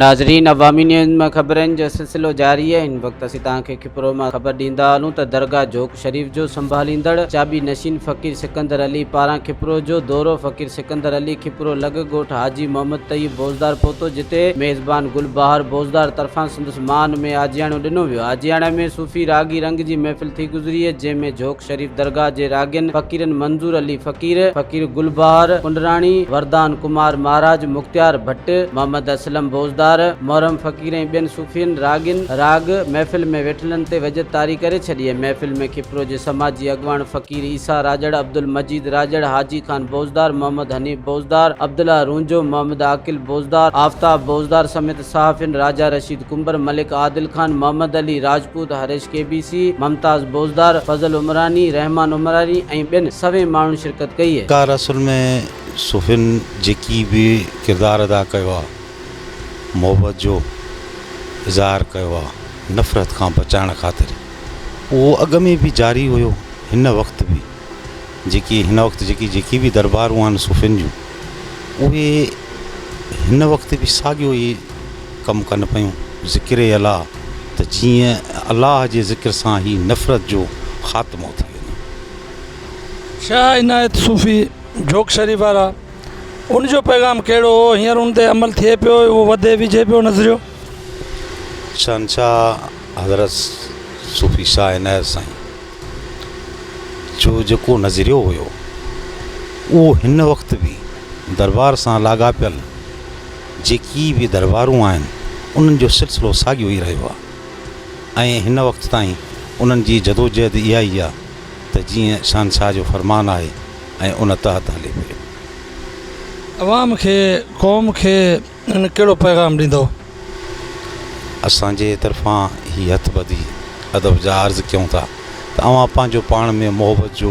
ناظرين عوامي نيوز مان خبرن جو سلسلو جاري آهي هن وقت اسين توهان کي کپرو مان خبر ڏيندا هلون ته درگاهه جهوڪ شريف جو سنڀاليندڙ چاٻي نشين فقير سڪندر علي پاران کپرو جو دورو فقير سڪندر علي کپرو لڳ ڳوٺ حاجي محمد طيب بوزدار پهتو جتي ميزبان گل بهار بوزدار طرفان سندس مان ۾ آجياڻو ڏنو ويو آجياڻي ۾ صوفي راڳي رنگ جي محفل ٿي گذري جنهن ۾ جهوڪ شريف درگاهه جي راڳين فقيرن منظور علي فقير، فقير گل بهار ڪنڊراڻي، وردان ڪمار مهاراج، مختيار ڀٽ، محمد اسلم بوزدار، محرم فقير ۽ ٻين صوفين راڳين راڳ محفل ۾ ويٺلن تي وجد طاري ڪري ڇڏي ۽ محفل ۾ کپرو جي سماجي اڳواڻ فقير عيسيٰ راڄڙ، عبدالمجيد راڄڙ، حاجي خان بوزدار، محمد حنيف بوزدار، عبدالله رونجهو، محمد عاقل بوزدار، آفتاب بوزدار سميت صحافين راجا رشيد ڪنڀر، ملڪ عادل خان، محمد علي راجپوت، هريش ڪي بي سي، ممتاز بوزدار، فضل عمراني، رحمان عمراني ۽ ٻين سوين ماڻهن شرڪت ڪئي. ڪار اصل ۾ صوفين جيڪي به ڪردار ادا ڪيو آ محبت جو اظهار ڪيو آ نفرت کان بچائڻ خاطر اهو اڳ ۾ به جاري هيو هن وقت به جيڪي هن وقت جيڪي جيڪي به دربارون آهن صوفين جون اهي هن وقت به ساڳيو ئي ڪم ڪن پيون ذڪر الله ته جيئن الله جي ذڪر سان هي نفرت جو خاتمو ٿي وڃي. شاهه عنايت صوفي جھوڪ شريف وارا ان جو پيغام ڪهڙو هو هينئر ان تي عمل ٿئي پيو اهو وڌي ويجهي پيو نظريو. شهنشاهه حضرت صوفي شاهه عنايت سائين جو جيڪو نظريو هيو اهو هن وقت به دربار سان لاڳاپيل جيڪي به دربارون آهن انهن جو سلسلو ساڳيو ئي رهيو آهي ۽ هن وقت تائين انهن جي جدوجهد اها ئي آهي ته جيئن شهنشاهه جو فرمان آهي ۽ ان تحت هلي پيو. عوام کي قوم کي ڪهڙو پيغام ڏيندؤ؟ اسان جي طرفان هي هٿ ٻڌي ادب جا عرض ڪيون ٿا ته اوهان پنهنجو پاڻ ۾ محبت جو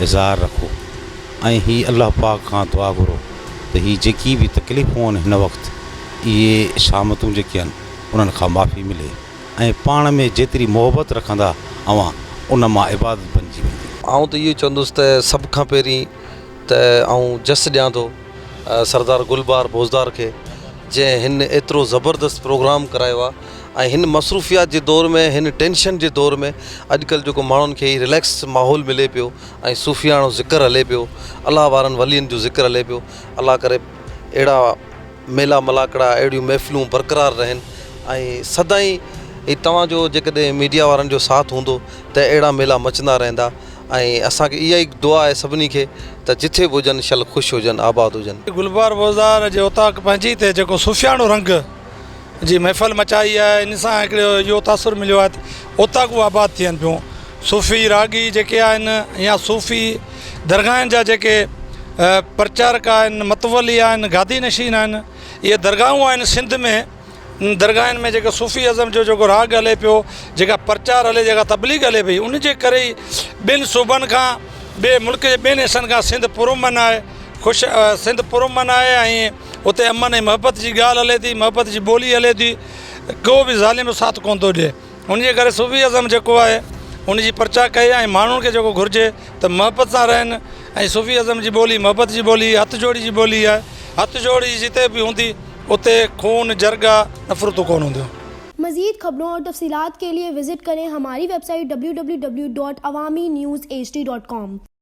اظهار رکو ۽ هي الله پاڪ کان دعا گهرو ته هي جيڪي به تڪليفون آهن هن وقت اهي شامتون جيڪي آهن انهن کان معافي ملي ۽ پاڻ ۾ جيتري محبت رکندا اوهان ان مان عبادت بنجي ويندي. آئون ته اهو ئي چوندس ته سڀ کان پهرين ته آئون جس ڏيان ٿو سردار گل بهار بوزدار کي جنهن هن ايترو زبردست پروگرام ڪرايو آهي ۽ هن مصروفيات جي دور ۾ هن ٽينشن جي دور ۾ اڄڪلهه جيڪو ماڻهن کي هي رليڪس ماحول ملي پيو ۽ صوفياڻو ذڪر هلي پيو الله وارن ولين جو ذڪر هلي پيو الله ڪري اهڙا ميلا ملاکڙا اهڙيون محفلون برقرار رهن ۽ سدائين هي توهان جو جيڪڏهن ميڊيا وارن جو ساٿ هوندو ته اهڙا ميلا مچندا رهندا ۽ اسان کي اها ئي دعا آهي سڀني کي ته جٿي به هجن شل خوش هجن آباد هجن. گلبهار بوزدار جي اوطاق پنهنجي تي جيڪو صوفياڻو رنگ جي محفل مچائي آهي ان سان هڪڙو اهو تاثر مليو آهي ته اوطاقون آباد ٿين پيون صوفي راڳي جيڪي آهن يا صوفي درگاهن جا جيڪي پرچارڪ آهن متولي آهن گادي نشين آهن اهي درگاهون آهن سنڌ ۾ ان درگاهن ۾ جيڪو صوفي ازم جو جيڪو راڳ هلي پيو، جيڪا پرچار هلي، جيڪا تبليغ هلي پئي، ان جي ڪري ئي ٻين صوبن کان، ٻئي ملڪ جي ٻين حصن کان سنڌ پرامن آهي، خوش سنڌ پرامن آهي ۽ اتي امن ۽ محبت جي ڳالهه هلي ٿي، محبت جي ٻولي هلي ٿي، ڪو به ظالم ساٿ ڪونه ٿو ڏئي. ان جي ڪري صوفي ازم جيڪو آهي، ان جي پرچار ڪئي ۽ ماڻهن کي جيڪو گهرجي ته محبت سان رهن ۽ صوفي ازم جي ٻولي محبت جي ٻولي، هٿ جوڙي جي ٻولي آهي، هٿ جوڙي جتي به هوندي، اتي خون، جرڳا، نفرتون ڪونه هونديون. مزيد خبرون اور تفصيلات کے لئے وزٽ کرين ھماري web site www.awamiNewsHD.com.